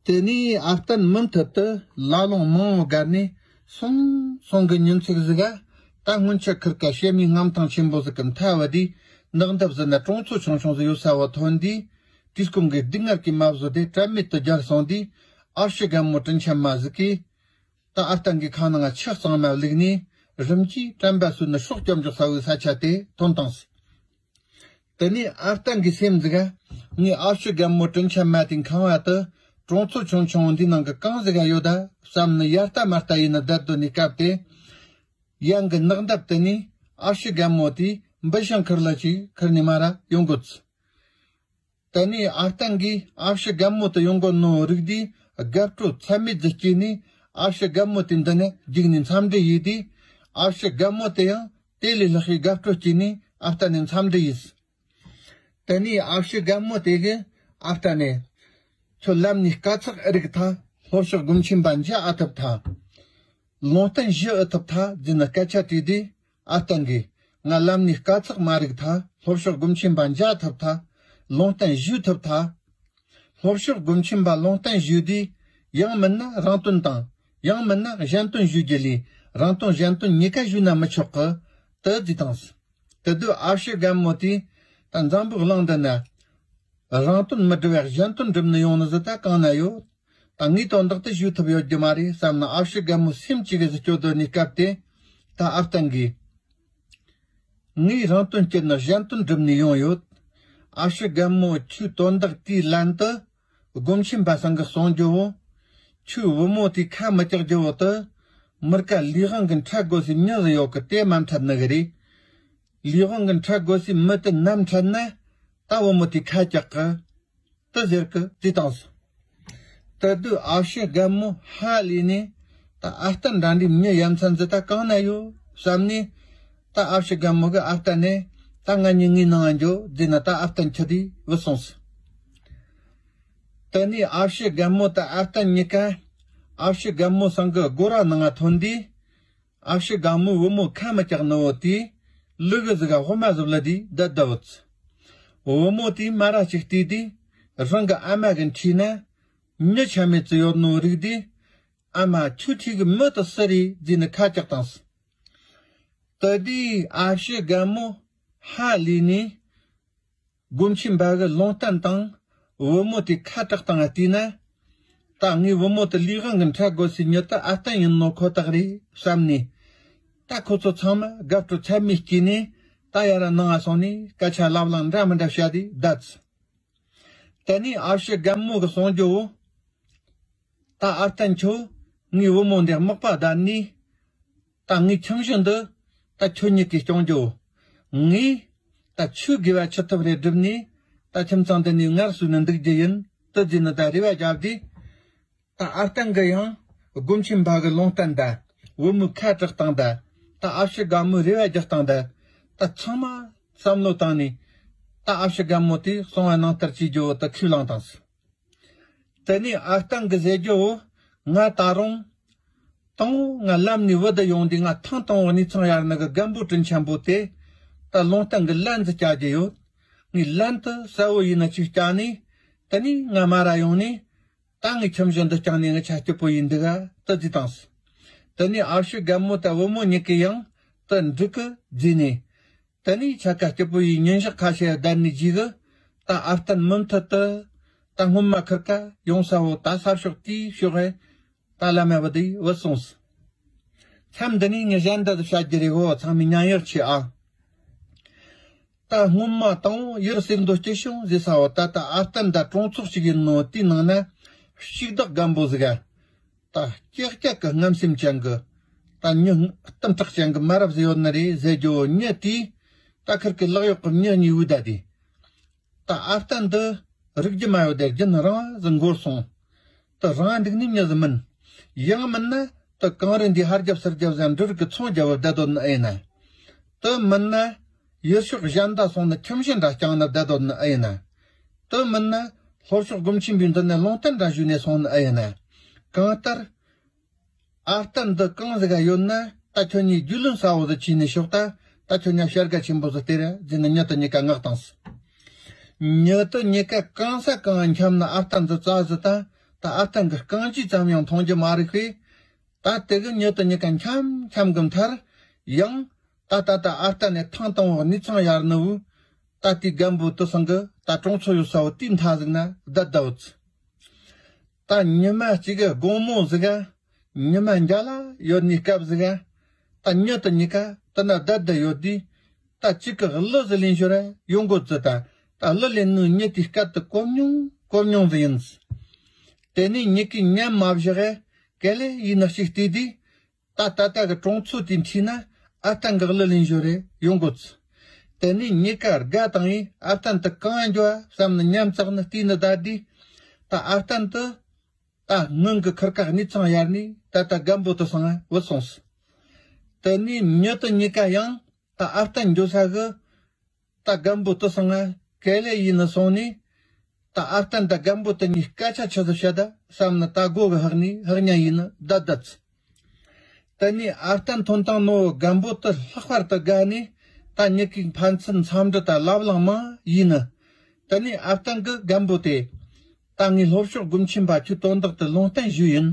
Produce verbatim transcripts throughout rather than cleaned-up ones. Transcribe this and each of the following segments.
དེ་ནས་ཨ་བརྟན་མུ་མཐུད་དུ་ལ་ལུང་མང་བོ་བརྒལ་ནས་སོང་སོང་གི་ཉིན་ཅིག་ཟིག་ག་ད་སྔོན་ཆད་ཁིར་ཀ་བྱེ་མའི་རྔམ་ཐང་ཆེན་པོ་ཟིག་གི་མཐའ་བ་དེའི་ནགས་འདབས་ཟིག་ན་གྲོང་ཚོ་ཆུང་ཆུང་ཟིག་ཡོད་ས་བོ་ཐོན་དུས། དུས་སྐོམ་གི་སྡུག་བསྔལ་གྱིས་མ་བཟོད་དེ་དྲན་མེད་དུ་བརྒྱལ་སོང་དུས། ཨ་ཕྱི་རྒན་མོ་དྲིན་ཆེན་མ་ཟིག་གིས་ད་ཨ་བརྟན་གྱི་ཁ་ནང་ཆུ་གཙང་མ་བླུགས་ནས་རིམ་གྱིས་དྲན་པ་གསོས་ནས་སྲོག་སྐྱོབ་འཇུག་ས་བོའི་ས་ཆ་དེ་ཐོན་བཏང་ཟིག་དེ་ནས་ཨ་བརྟན་གྱི་སེམས་ཟིག་ག་ངས་ཨ་ཕྱི་རྒན་མོ་དྲིན་ཆེན་མ་དེའི་ཁང་བ་དུ་གྲོང་ཚོ་ཆུང་ཆུང་འདི་ནང་གི་གང་ཟིག་ག་ཡོད་ད་བསམ་ནས་ཡར་ལྟ་མར་ལྟ་ཡས་ནས་བསྡད་སྡོད་ནི་སྐབས་དེ། ཡང་གི་ནགས་འདབས་དེ་ནས་ཨ་ཕྱི་རྒན་མོ་དེ་འབུ་ཤིང་ཁུར་ལ་ཅིག་ཁུར་ནས་མར་ཡོང་གོ་ཚུལ། དེ་ནས་ཨ་བརྟན་གྱིས་ཨ་ཕྱི་རྒན་མོ་དེ་ཡོང་གོ་ནོ་རིག་དུས་དགའ་སྤྲོ་ཚད་མེད་ཟིག་སྐྱེས་ནས་ཨ་ཕྱི་རྒན་མོ་དེ་འདི་ནས་རྒྱུགས་ནས་འཚམས་འདྲི་ཡས་དུས། ཨ་ཕྱི་རྒན་མོ་དེ་ཡང་དེ་ལས་ལྷག་གི་དགའ་སྤྲོ་སྐྱེས་ནས་ཨ་བརྟན་ནས་འཚམས་འདྲི་ཡས། དེ་ནས་ཨ་ཕྱི་རྒན་མོ་དེ་གིས་ཨ་བརྟན་ནས། ཁྱོད་ལམ་ནས་དཀའ་ཚེགས་རིག་ཐལ། ལྷོ་ཕྱོགས་སྒོམ་ཆེན་པ་མཇལ་ཨ་ཐུབ་ཐལ། ལུང་བསྟན་ཞུ་ཨེ་ཐུབ་ཐལ་ཟེར་ནས་སྐད་ཆ་དྲིས་དུས། ཨ་བརྟན་གྱིས་ང་ལམ་ནས་དཀའ་ཚེགས་མ་རིག་ཐལ། ལྷོ་ཕྱོགས་སྒོམ་ཆེན་པ་མཇལ་ཐུབ་ཐལ། ལུང་བསྟན་ཞུ་ཐུབ་ཐལ། ལྷོ་ཕྱོགས་སྒོམ་ཆེན་པ་ལུང་བསྟན་ཞུ་དུས། ཡང་མིན་ན་རང་དོན་དང་། ཡང་མིན་ན་གཞན་དོན་ཞུ་རྒྱུ་ལས་རང་དོན་གཞན་དོན་གཉིས་ཀ་ཞུས་ན་མི་ཆོག་གི། དེ་ཟེར་བཏང་ཟིག་དེ་དུས་ཨ་ཕྱི་རྒན་མོ་དེས་ད་འཛམ་བུ་གླིང་འདི་ན། རང་དོན་མི་སྒྲུབ་པར་གཞན་དོན་སྒྲུབ་ནི་ཡོང་ནི་ཟིག་ད་གང་ན་ཡོད། ད་ངས་དོན་དག་དེ་ཞུ་ཐུབ་ཡོད་རྒྱུ་མ་རེད་བསམ་ནས་ཨ་ཕྱི་རྒན་མོ་སེམས་གཅིག་གིས་སྐྱོ་སྡོད་ནི་སྐབས་དེ། ད་ཨ་བརྟན་གྱིས། ངས་རང་དོན་བསྐྱུར་ནས་གཞན་དོན་སྒྲུབ་ནས་ཡོང་ཡོད། ཨ་ཕྱི་རྒན་མོ་ཁྱོའི་དོན་དག་དེའི་ལན་དུ། སྒོམ་ཆེན་པ་ཚང་གིས་གསུང་རྒྱུ་བོ། ཁྱོའི་བུ་མོ་དེའི་ཁ་མི་གྲག་རྒྱུ་བོ་དེ། མུར་ཀ་ལས་དབང་གིས་འཕྲད་དགོས་སའི་མྱི་ཟིག་ཡོད་གི། དེ་མ་འཕྲད་ནི་གི་རེད། ལས་དབང་གིས་འཕྲད་དགོས་སའི་མི་དེ་ནམ་འཕྲད་ན། ད་བུ་མོ་དེའི་ཁ་གྲག་གི། དེ་ཟེར་གི་བརྩིས་བཏང་སོང་། དེ་དུས་ཨ་ཕྱི་རྒན་མོ་ཧ་ལས་ནས། ད་ཨ་བརྟན་འདྲ་འདྲའི་མྱི་ཡ་མཚན་ཟིག་ད་གང་ན་ཡོད་བསམ་ནས། ད་ཨ་ཕྱི་རྒན་མོ་གིས་ཨ་བརྟན་ནས། ད་ང་གཉིས་ངའི་ནང་ང་འགྱོ་ཟེར་ནས་ད་ཨ་བརྟན་ཁྲིད་དེ་བུད་སོང་ཟིག་དེ་ནས་ཨ་ཕྱི་རྒན་མོ་དང་ཨ་བརྟན་གཉིས་ཀ་ཨ་ཕྱི་རྒན་མོ་ཚང་གི་སྒོ་ར་ནང་ང་ཐོན་དུས། ཨ་ཕྱི་རྒན་མོའི་བུ་མོ་ཁ་མི་གྲག་ནི་བོ་དེས་ལུ་གུ་ཟིག་ག་དབུ་མ་ཟིག་བླུད་དེ་བསྡད་བསྡད་ཡོད། བུ་མོ་དེས་མ་ར་ཅིག་བལྟས་དུས། རང་གི་ཨ་མ་གི་འཁྲིས་ན་མྱི་ཆ་མེད་ཅིག་ཡོད་ནོ་རིག་དུས། ཨ་མ། ཁྱོའི་འཁྲིས་གི་མི་དེ་སུ་རེད་ཟེར་ནས་ཁ་གྲག་བཏང་སོང་། དེ་དུས་ཨ་ཕྱི་རྒན་མོ་ཧ་ལས་ནས། སྒོམ་ཆེན་པ་གི་ལུང་བསྟན་དང་བུ་མོ་དེ་ཁ་གྲག་སྟངས་བལྟས་ན། ད་ངའི་བུ་མོ་དེ་ལས་དབང་གིས་འཕྲད་དགོས་སའི་མྱི་དེ་ཨ་བརྟན་ཡིན་ནོ་ཁོ་ཐག་རེད་བསམ་ནས། ད་ཁོ་ཚོ་ཚང་མ་དགའ་སྤྲོ་ཚད་མེད་སྐྱེས་ནས། ད་ཡར་ནང་ང་སོང་ནས་སྐད་ཆ་ལབ་ལངས་འདྲ་མི་འདྲ་བྱས་ཏེ་བསྡད་སོང་། དེ་ནས་ཨ་ཕྱི་རྒན་མོ་གིས་གསུང་རྒྱུ་བོ། ད་ཨ་བརྟན་ཁྱོད་ངའི་བུ་མོ་འདི་མག་པ་བདའ་ནས། ད་ངའི་ཁྱིམ་གཞི་འདི་ད་ཁྱོད་ཉིད་ཀྱིས་སྐྱོང་རྒྱུ། ངས་ད་ཁྱོའི་དགེ་བ་ཅི་ཐུབ་རེ་བསྒྲུབས་ནས། ད་ཁྱིམ་ཚང་འདི་ནས་ངལ་གསོས་ནས་འདུག་རྒྱུ་ཡིན། དེ་ཟེར་ནས་ད་རེ་བ་བརྒྱབ་དུས། ད་ཨ་བརྟན་གྱིས་ཡང་སྒོམ་ཆེན་པ་གི་ལུང་བསྟན་དང་བུ་མོའི་ཁ་གྲག་སྟངས་དང་། ད་ཨ་ཕྱི་རྒན་མོའི་རེ་བ་རྒྱག་སྟངས་དང་། ད་ཚང་མ་བསམ་བློ་བཏང་ནས། ད་ཨ་ཕྱི་རྒན་མོ་དེས་གསུང་བ་ནང་ལྟར་བྱེད་རྒྱུ་བོ་དེ་ཁས་བླངས་བཏང་སོང་། དེ་ནས་ཨ་བརྟན་གྱིས་ཟེར་རྒྱུ་བོ། ང་ད་རུང་དང་པོ་ང་ལམ་ནས་བུད་དེ་ཡོང་དུས། ང་ཐེངས་དང་པོ་གནས་ཚང་ཡར་ནི་གི་རྒན་པོ་དྲིན་ཆེན་པོ་དེ་ད་ལུང་བསྟན་གྱི་ལན་ཟིག་བསྐྱལ་རྒྱུ་ཡོད། ངས་ལན་དེ་གསལ་བོ་ཡིན་ན་ཅིག་བསྐྱལ་ནས། དེ་ནས་ང་མ་ར་ཡོང་ནས། ད་ངའི་ཁྱིམ་གཞི་འདི་བསྐྱངས་ནས་ངེད་ཆ་སྐྱིད་པོ་ཡིན་འདུག་ག། དེ་ཟེར་བཏང་སོང་། དེ་ནས་ཨ་ཕྱི་རྒན་མོ་དང་བུ་མོ་གཉིས་ཀས་ཡང་དེ་འགྲིག་གི་བཟླས་ནས། དེ་ནས་ཆ་ཀ་སྐྱིད་པོ་ཡིས་ཉིན་ཞག་ཁ་ཤས་བསྡད་ནས་རྗེས་གི། ད་ཨ་བརྟན་མུ་མཐུད་དུ་ད་སྔོན་མ་ཁིར་ཀ་ཡོང་ས་བོ་ད་ས་ཕྱོགས་དེའི་ཕྱོགས་ཧེ་ད་ལམ་ཡ་བུད་དེ་བུད་སོང་ཟིག་མཚམས་འདི་ནས་ངས་གཞན་འདྲ་ཟིག་བཤད་རྒྱུ་རེད་གོ། ཚང་མས་ཉན་ཡག་བྱོས་ཨ། ད་སྔོན་མ་དང་པོ་ཡུལ་གསེར་མདོ་སྐྱིད་གཤོངས་ཟེར་ས་བོ། ད་ལྟ་ཨ་བརྟན་དང་གྲོང་ཚོ་གཅིག་ཡིན་ནོ་དེའི་ནང་ན་གཅིག་བདག་རྒན་པོ་ཟིག་ག་ད་ཀྱག་ཀྱག་གི་རྔམ་སེམས་ཅན་གི། ད་མྱི་གཏུམ་དྲག་ཅན་གི་མ་རབས་ཟིག་ཡོད་ནི་རེད་ཟེར་རྒྱུ་བོ། མྱི་དེས་ད་ཁིར་གི་ལག་གཡོག་གི་མྱི་གཉིས་བུད་ད་དེ། ད་ཨ་བརྟན་འདི་རིག་རྒྱུ་མ་ཡོད་དེ་རྒྱུན་རིང་ཟིག་འགོར་སོང་། དེ་རང་འདུག་ནི་མྱི་ཟིག་མིན། ཡང་མིན་ན་དེ་གངས་རི་འདིའི་ཕར་རྒྱབ་ཚུར་རྒྱབ་ཟིག་འབྲུ་རིགས་ཀྱི་ཚོང་རྒྱག་པར་བསྡད་དོ་ནི་ཨེ་ཡིན་ན། དེ་མིན་ན་ཡུལ་ཕྱོགས་གཞན་དུ་སོང་ནས་ཁྱིམ་གཞི་འདྲ་བསྐྱངས་ནས་བསྡད་དོ་ནི་ཨེ་ཡིན་ན། དེ་མིན་ན་ལྷོ་ཕྱོགས་སྒོམ་ཆེན་པའི་མདུན་ནས་ལུང་བསྟན་འདྲ་ཞུས་ནས་སོང་ནི་ཨེ་ཡིན་ན། གང་ལྟར། ཨ་བརྟན་འདི་གང་ཟིག་ག་ཡོད་ན། ད་ཁྱོད་གཉིས་རྒྱུས་ལོན་གསལ་བོ་ཟིག་བྱས་ནས་ཤོག་ད། ད་ཁྱོད་གཉིས་བྱ་དགའ་ཆེན་པོ་ཟིག་སྟེར་ཟེར་ནས་མྱི་དེ་གཉིས་ཀ་མངགས་བཏང་སོང་། མྱི་དེ་གཉིས་ཀ་གང་ས་གང་འཁྱམས་ནས་ཨ་བརྟན་འདི་བཙལ་ཟིག་ད། ད་ཨ་བརྟན་གི་རྐང་རྗེས་ཙམ་ཡང་མཐོང་རྒྱུ་མ་རིག་པས། ད་དེ་གི་མྱི་དེ་གཉིས་ཀ་འཆམ་འཆམ་གི་མཐར་ཡང་། ད་ད་ད་ཨ་བརྟན་ནས་ཐེངས་དང་པོ་གནས་ཚང་ཡར་ནི་བུ། ད་དེའི་རྒན་པོ་དེ་ཚང་གི་ད་གྲོང་ཚོ་ཡོད་ས་བོ་དེའི་མཐའ་ཟིག་ན་བསྡད་བསྡད་ཡོད། ད་ཉི་མ་གཅིག་གི་དགོང་མོ་ཟིག་ག་ཉི་མ་འཇའ་ལ་ཡོད་ནི་སྐབས་ཟིག་ག་ད་མྱི་དེ་གཉིས་ཀ་དེ་ན་བསྡད་བསྡད་ཡོད་དུས། ད་གཅིག་གི་གླུ་ཟིག་ལེན་ཞོར་ཡོང་གོ་ཙི། ད་ད་གླུ་ལེན་ནི་མྱི་དེའི་སྐད་དེ་གོ་མྱོང་གོ་མྱོང་ཟིག་ཡིན། དེ་ནས་མྱི་གིས་མཉམ་མ་བཞག་ག་ག་ལེ་ཡིན་ན་ཞིག་བལྟས་དུས། ད་ད་ལྟ་གི་གྲོང་ཚོ་དེའི་འཁྲིས་ན་ཨ་བརྟན་གི་གླུ་ལེན་ཞོར་རེ་ཡོང་གོ་ཙི། དེ་ནས་མྱི་ཀ་དགའ་བཏང་ཡིན། ཨ་བརྟན་དེ་གང་འགྱོ་བསམ་ནས་མཉམ་ཚགས་ནས་བལྟས་ནས་བསྡད་དུས། ད་ཨ་བརྟན་དེ་ད་སྔོན་གི་ཁུར་ཀ་གནས་ཚང་ཡར་ནས་ད་ལྟ་རྒན་པོ་དེ་སང་བུད་སོང་ཟིག། དེ་ནས་མྱི་དེ་གཉིས་ཀ་ཡང་ད་ཨ་བརྟན་འགྱོ་ས་གི་ད་རྒན་པོ་དེ་སང་ང་ག་ལེ་ཡིན་ནི་སོང་ནས། ད་ཨ་བརྟན་ད་རྒན་པོ་དེ་གཉིས་སྐད་ཆ་ཆི་ཟིག་བཤད་ད་བསམ་ནས་ད་མགོ་གི་ཧག་ནས་ཧག་ཉན་ཡིན་ནི་བསྡད་བསྡད་ཙི། དེ་ནས་ཨ་བརྟན་ཐོན་དང་ནོ་རྒན་པོ་དེ་ལྷག་པར་དུ་དགའ་ནས། ད་མྱི་གི་ཕན་ཚུན་འཚམས་འདྲི་ད་ལབ་ལང་མ་ཡིན་ནི། དེ་ནས་ཨ་བརྟན་གི་རྒན་པོ་དེ། ད་ངས་ལྷོ་ཕྱོགས་དགོན་ཆེན་པ་ཁྱོད་དོན་དག་ཏུ་ལུང་བསྟན་ཞུས་ཡིན།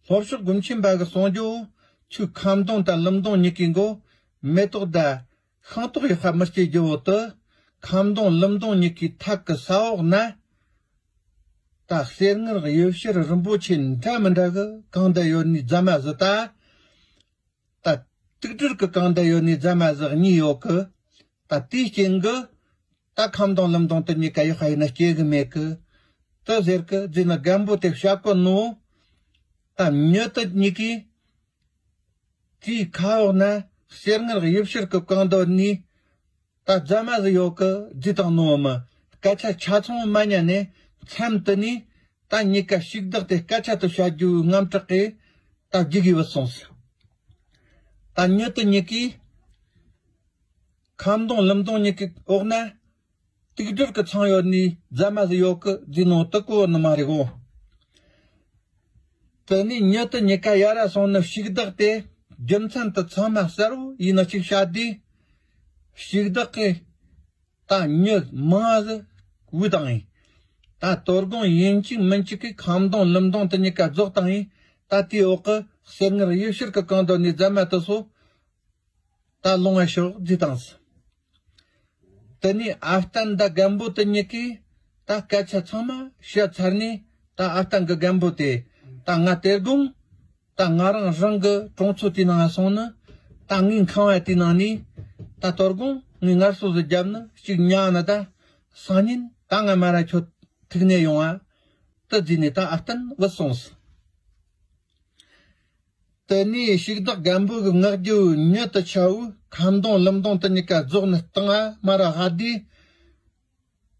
ལྷོ་ཕྱོགས་དགོན་ཆེན་པ་གི་གསུང་རྒྱུ། ཁྱོད་ཁ་འདོན་དང་ལུམ་འདོན་གཉིས་ཀའི་མགོ་མེ་ཏོག་ད་ཤིང་ཏོག་ཡག་པ་མི་སྐྱེ་རྒྱུ་བོ་དེ། ཁ་འདོན་ལུམ་འདོན་གཉིས་ཀའི་ཐད་ཀྱི་ས་འོག་ན། ད་གསེར་དངུལ་གཡུ་བྱུར་རིན་པོ་ཆེ་འདྲ་མི་འདྲ་གི་གང་བསྡད་ཡོད་ནི་རྫ་མ་ཟིག་ད། ད་དུག་སྦྲུལ་གི་གང་བསྡད་ཡོད་ནི་རྫ་མ་ཟིག་གཉིས་ཡོད་གི། ད་དེའི་རྐྱེན་གི། ད་ཁ་འདོན་ལུམ་འདོན་དེ་གཉིས་ཀ་ཡག་པ་ཡིན་ན་སྐྱེ་གི་མེད་གི། དེ་ཟེར་གི་ཟེར་ནས་རྒན་པོ་དེ་བཤད་གོ་ནོ། ད་མྱི་དེ་གཉིས་ཀས། དེའི་ཁ་འོག་ན་གསེར་དངུལ་གཡུ་བྱུར་གྱི་གང་འདོད་ནི། ད་རྫ་མ་ཟིག་ཡོད་གི་ཟེར་བཏང་ནོ་མི། སྐད་ཆ་ཆ་ཚང་མ་ཉན་ནས་མཚམས་དེ་ནས་ད་གཉིས་ཀ་ཞིག་བདག་དེ་སྐད་ཆ་དེ་བཤད་རྒྱུའི་རྔམ་སྐྲག་གིས་ད་རྒྱུག་གི་བུད་སོང་ཟིག། ད་མྱི་དེ་གཉིས་ཀས་ཁ་འདོན་ལུམ་འདོན་གཉིས་ཀའི་འོག་ན། དུག་སྦྲུལ་གྱི་ཚང་ཡོད་ནི་རྫ་མ་ཟིག་ཡོད་གི་ཟེར་ནོ་དེ་གོ་ནི་མ་རེད་གོ། དེ་ནས་མྱི་དེ་གཉིས་ཀ་ཡར་སོང་ནས་ཞིག་བདག་དེ་རྒྱུ་མཚན་དེ་ཚང་མ་གསལ་བོ་ཡིན་ནོ་ཅིག་བཤད་དུས། ཞིག་བདག་གིས་ད་མྱི་མང་ཟིག་བུད་བཏང་ཡིན། ད་དོ་དགོང་ཡིན་གཅིག་མིན་གཅིག་གི་ཁ་འདོན་ལུམ་འདོན་དེ་གཉིས་ཀ་རྫོགས་བཏང་ཡིན། ད་དེའི་འོག་གི་གསེར་དངུལ་གཡུ་བྱུར་གྱི་གང་འདོད་ནི་རྫ་མ་དེ་ཚོ། ད་ལོང་བ་ཤོག་ཟེར་བཏང་ཟིག། དེ་ནས་ཨ་བརྟན་དང་རྒན་པོ་དེ་གཉིས་ཀས་ད་སྐད་ཆ་ཚང་མ་བཤད་ཚར་ནས། ད་ཨ་བརྟན་གི་རྒན་པོ་དེ། ད་ང་དེ་དགོང་ད་ང་རང་རང་གི་གྲོང་ཚོ་དེའི་ནང་སོང་ནས། ད་ངའི་ཁང་བ་དེའི་ནང་ནས་ད་དོ་དགོང་ངས་ངལ་གསོ་ཟིག་བརྒྱབ་ནས་ཅིག་ཉལ་ན། ད་སང་ཉིན་ད་ང་མ་ར་ཁྱོད་ཐུག་ནས་ཡོང་ཨ། དེ་ཟེར་ནས་ད་ཨ་བརྟན་བུད་སོང་ཟིག། དེ་ནས་ཞིག་བདག་རྒན་པོ་གི་ངག་རྒྱུ་མྱི་དེ་ཆ་བོ་ཁ་འདོན་ལུམ་འདོན་དེ་གཉིས་ཀ་རྫོགས་ནས་བཏང་ཨ་མ་ར་ཧ་དུས།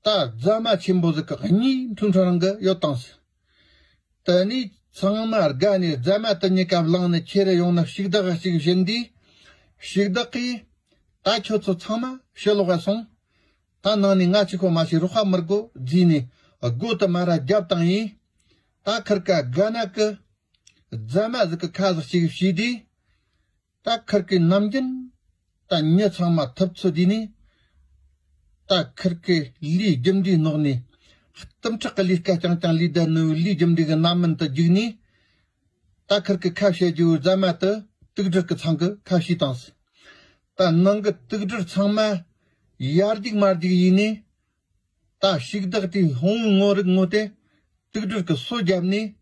ད་རྫ་མ་ཆེན་པོ་ཟིག་གི་གཉིས་འཕྲུལ་འཕྲུལ་རང་གི་ཡོད་བཏང་ཟིག། དེ་ནས་ཚང་མ་དགའ་ནས་རྫ་མ་དེ་གཉིས་ཀ་བླངས་ནས་ཁྱེར་ཡོང་ནས་ཞིག་བདག་གཅིག་བྱིན་དུས། ཞིག་བདག་གིས་ད་ཁྱོད་ཚོ་ཚང་མ་ཕྱི་ལོགས་ག་སོང་། ད་ནང་ནས་ང་གཅིག་པོ་མ་ཞིག་རོགས་པ་མི་དགོས་ཟེར་ནས་སྒོ་དེ་མ་ར་བརྒྱབ་བཏང་ཡིན། ད་ཁུར་ཀ་དགའ་ན་གི་རྫ་མ་ཟིག་གི་ཁ་ཟིག་ཅིག་བྱས་དུས། ད་ཁུར་ཀའི་ནམ་རྒྱུན་ད་མྱི་ཚང་མ་ཐུབ་ཚོད་དུས་ནས། ད་ཁུར་ཀའི་ལུས་རྒྱུ་འབྲས་ནོག་ནས། གཏུམ་དྲག་གི་ལུས་ཀ་རྐྱང་རྐྱང་ལུས་བསྡད་ནོ་ལུས་རྒྱུ་འབྲས་གི་རྣམ་སྨིན་དུ་རྒྱུགས་ནས། ད་ཁུར་ཀའི་ཁ་བཤད་རྒྱུ་རྫ་མ་དེ་དུག་སྦྲུལ་གི་ཚང་གི་ཁ་བཤད་བཏང་ཟིག། ད་ནང་གི་དུག་སྦྲུལ་ཚང་མ་ཡར་རྒྱུག་མར་རྒྱུག་ཡིན་ནས། ད་ཞིག་བདག་དེའི་ཕུང་བོའི་ངོ་རིག་ངོ་དེ་དུག་སྦྲུལ་གི་སོ་བརྒྱབ་ནས།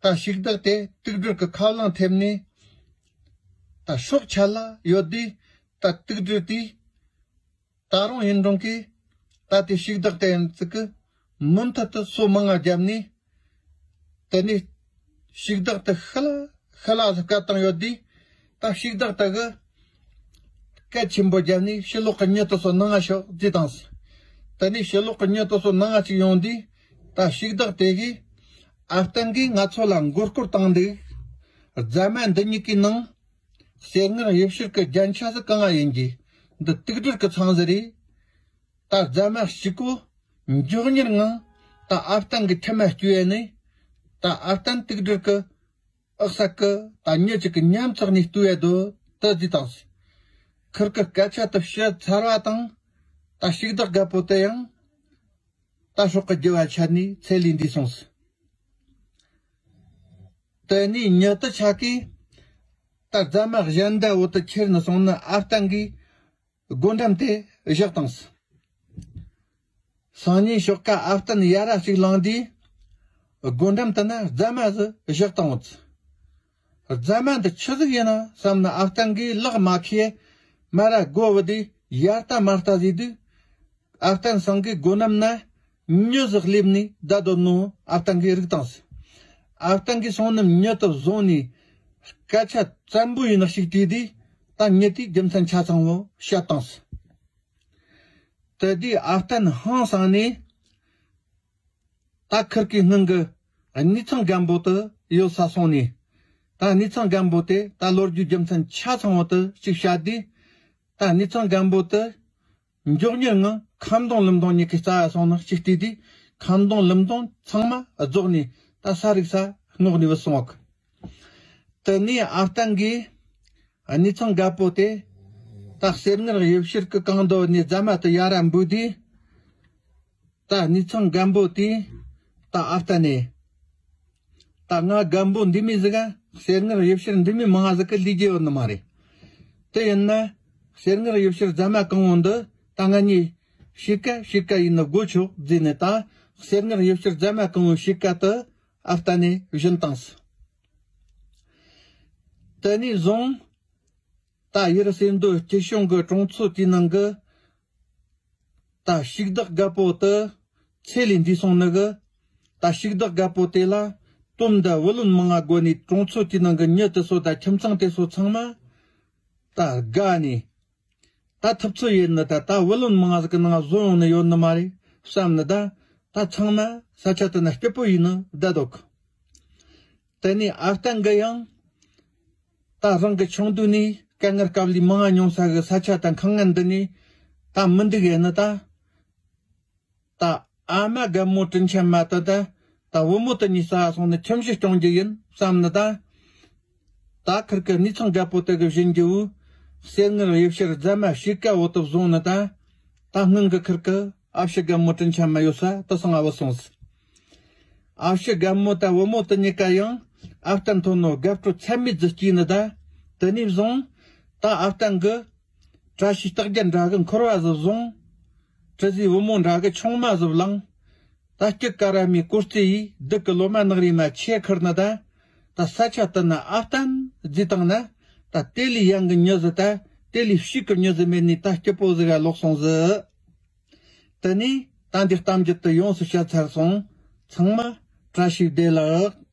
ད་ཞིག་བདག་དེ་དུག་སྦྲུལ་གི་ཁ་རླངས་ཐེབས་ནས། ད་སྲོག་ཆད་ལ་ཡོད་དུས། ད་དུག་སྦྲུལ་དེས་ད་རུང་ཡིན་རུང་གི། ད་དེ་ཞིག་བདག་དེ་ཡིན་ཙི་གི་མུ་མཐུད་དུ་སོ་མང་ང་བརྒྱབ་ནས། དེ་ནས་ཞིག་བདག་དེ་ཤི་ལ་ཤི་ལ་ཟིག་བཀལ་བཏང་ཡོད་དུས། ད་ཞིག་བདག་དེ་གིས་སྐད་ཆེན་པོ་བརྒྱབ་ནས་ཕྱི་ལོགས་གི་མྱི་དེ་ཚོ་ནང་ང་ཤོག་ཟེར་བཏང་ཟིག། དེ་ནས་ཕྱི་ལོགས་གི་མྱི་དེ་ཚོ་ནང་ང་ཅིག་ཡོང་དུས། ད་ཞིག་བདག་དེ་གིས་ཨ་བརྟན་གིས་ང་ཚོ་ལ་མགོ་སྐོར་བཏང་འདུག། རྫ་མ་འདི་གཉིས་ཀའི་ནང་གསེར་དངུལ་གཡུ་བྱུར་གྱི་རྒྱན་ཆ་ཟིག་གང་ང་ཡིན་གྱི། འདི་དུག་སྦྲུལ་གྱི་ཚང་ཟིག་རེད། ད་རྫ་མ་གཅིག་པོ་མགྱོགས་མྱུར་ངང་ད་ཨ་བརྟན་གྱི་མཆིལ་མ་བསྐྱུར་ཡས་ནས། ད་ཨ་བརྟན་དུག་སྦྲུལ་གྱི་ཨག་ས་གི་ད་མྱི་གཅིག་གི་མཉམ་ཚགས་ནས་བཏུལ་ཡས་འདུག་ད་ཟེར་བཏང་ཟིག། ཁུར་གིས་སྐད་ཆ་དེ་བཤད་ཚར་བ་དང་། ད་ཞིག་བདག་རྒད་པོ་དེ་ཡང་ད་སྲོག་གི་རྒྱུ་བ་ཆད་ནས་ཚེ་ལས་འདས་སོང་ཟིག། དེ་ནས་མྱི་དེ་ཆ་གིས་ད་རྫ་མ་གཞན་དག་བོ་དེ་ཁྱེར་ནས་སོང་ནས་ཨ་བརྟན་གི་སྒོ་འགྲམ་དེ་བཞག་བཏང་། སང་ཉིན་ཞོགས་ཀ་ཨ་བརྟན་ཡར་ར་ཅིག་ལངས་དུས་སྒོ་འགྲམ་དེ་ན་རྫ་མ་ཟིག་བཞག་བཏང་ངོ་། རྫ་མ་འདི་ཆི་ཟིག་ཡིན་ན་བསམ་ནས་ཨ་བརྟན་གིས་ལག་མ་ཁེ། མར་ར་སྒོ་བུད་དེ་ཡར་ལྟ་མར་ལྟ་བཟེས་དུས། ཨ་བརྟན་ཚང་གི་སྒོ་འགྲམ་ན་མྱི་ཟིག་སླེབས་ནས་བསྡད་སྡོད་ནོ་ཨ་བརྟན་གིས་རིག་བཏང་ཟིག་ཨ་བརྟན་གིས་སོང་ནས་མྱི་དེ་བཟུང་ནས་སྐད་ཆ་བཙན་པོ་ཡིན་ན་ཞིག་དྲིས་དུས། ད་མྱི་དེས་རྒྱུ་མཚན་ཆ་ཚང་བོ་བཤད་བཏང་ཟིག་དེ་དུས་ཨ་བརྟན་ཧང་སངས་ནས། ད་ཁིར་གི་སྔོན་གི་གནས་ཚང་རྒན་པོ་དེ་ཡོད་ས་སོང་ནས། ད་གནས་ཚང་རྒན་པོ་དེ་ད་ལོ་རྒྱུས་རྒྱུ་མཚན་ཆ་ཚང་བ་དེ་ཅིག་བཤད་དུས། ད་གནས་ཚང་རྒན་པོ་དེ་མགྱོགས་མྱུར་ངང་ཁ་འདོན་ལུམ་འདོན་གཉིས་ཀྱི་རྩ་བ་སོང་ནས་ཅིག་བལྟས་དུས། ཁ་འདོན་ལུམ་འདོན་ཚང་མ་རྫོགས་ནས་ད་ས་རུབ་ས་སྔོག་ནས་བུད་སོང་བ། དེ་ནས་ཨ་བརྟན་གིས་གནས་ཚང་རྒད་པོ་དེ་ད་གསེར་དངུལ་གཡུ་བྱུར་གྱི་གང་འདོད་ནས་རྫ་མ་དེ་ཡར་ར་འབུད་དུས། ད་གནས་ཚང་རྒན་པོ་དེས་ད་ཨ་བརྟན་ནས། ད་ང་རྒན་པོ་འདི་མོ་ཟིག་ག་གསེར་དངུལ་གཡུ་བྱུར་འདི་མོ་མང་ཟིག་གི་ལས་རྒྱུ་ཡོད་ནི་མ་རེད། དེ་ཡིན་ན་གསེར་དངུལ་གཡུ་བྱུར་རྫ་མ་གང་བོ་འདི་ད་ང་གཉིས་ཕྱེད་ཀ་ཕྱེད་ཀ་ཡིན་ན་དགོས་ཆོག་ཟེར་ནས། ད་གསེར་དངུལ་གཡུ་བྱུར་རྫ་མ་གང་བོའི་ཕྱེད་ཀ་དེ་ཨ་བརྟན་ནས་བྱིན་བཏང་ཟིག་དེ་ནས་བཟུང་ད་ཡུལ་གསེར་མདོ་སྐྱིད་གཤོངས་ཀྱི་གྲོང་ཚོ་དེའི་ནང་གི་ད་ཕྱུགས་བདག་རྒད་པོ་དེ་ཚེ་ལས་འདས་སོང་ནི་གི། ད་ཕྱུགས་བདག་རྒད་པོ་དེ་ལ་དོམ་དང་བུ་ལོན་མང་ང་བགོས་ནས་གྲོང་ཚོ་དེའི་ནང་གི་མྱི་དེ་ཚོ་དང་ཁྱིམ་ཚང་དེ་ཚོ་ཚང་མ་ད་དགའ་ནས། ད་ཐུབ་ཚོད་ཡིན་ནི་ད་ད་བུ་ལོན་མང་ང་ཟིག་གི་ནང་བཟོ་ཡོང་ནི་ཡོད་ནི་མ་རེད་བསམ་ནི། ད་ད་ཚང་མ་ས་ཆ་དེ་ན་སྐྱིད་པོ་ཡིན་ནི་བསྡད་འདུག་དེ་ནས་ཨ་བརྟན་གིས་ཡང་ད་རང་གི་ཆུང་དུས་ནས་དཀའ་ངལ་དཀའ་ལས་མང་ང་མྱོང་ས་གི་ས་ཆ་དང་ཁང་ངན་འདི་ནས་ད་མི་འདུག་ཡིན་ནི་ད། ད་ཨ་མ་རྒན་མོ་དྲིན་ཆེན་མ་དེ་ད་ད་བུ་མོ་དེ་གཉིས་ས་སོང་ནས་ཁྱིམ་གཞིས་སྐྱོང་རྒྱུ་ཡིན་བསམ་ནི་ད། ད་ཁིར་གི་གནས་ཚང་རྒད་པོ་དེ་གི་བྱིན་རྒྱུ་བོ་གསེར་དངུལ་གཡུ་བྱུར་རྫ་མ་ཕྱེད་ཀ་བོ་དེ་བཟུང་ནི་ད། ད་སྔོན་གི་ཁིར་གི་ཨ་ཕྱི་རྒན་མོ་དྲིན་ཆེན་མ་ཡོད་ས་དེ་སོང་ང་བུད་སོང་ཟིག་ཨ་ཕྱི་རྒན་མོ་དང་བུ་མོ་དེ་གཉིས་ཀ་ཡང་ཨ་བརྟན་ཐོན་ནོ་དགའ་སྤྲོ་ཚད་མེད་ཟིག་སྐྱེས་ནི་ད། དེ་ནས་བཟུང་ད་ཨ་བརྟན་གི་བཀྲ་ཤིས་རྟགས་བརྒྱད་འདྲ་གི་འཁོར་བ་ཟིག་བཟུང་། དྲི་ཟའི་བུ་མོ་འདྲ་གི་ཆུང་མ་ཟིག་བླངས། ད་སྐྱིད་ཀ་ར་མའི་ཀོ་རྩེ་ཡིས་སྡུག་གི་ལོ་མ་ནག་རིས་མ་ཆེ་ཁུར་ནི་ད། ད་ས་ཆ་དེ་ན་ཨ་བརྟན་བརྫིས་བཏང་ན། ད་དེ་ལས་ཡང་གི་མྱི་ཟིག་ད་དེ་ལས་ཕྱུག་གི་མྱི་ཟིག་མེད་ནི་ད་སྐྱིད་པོ་ཟིག་ག་ལོག་སོང་ཟིག་དེ་ནས་ད་འདི་གཏམ་རྒྱུད་དེ་ཡོངས་སུ་བཤད་ཚར་སོང་། ཚང་མ་བཀྲ་ཤིས་བདེ་ལེགས།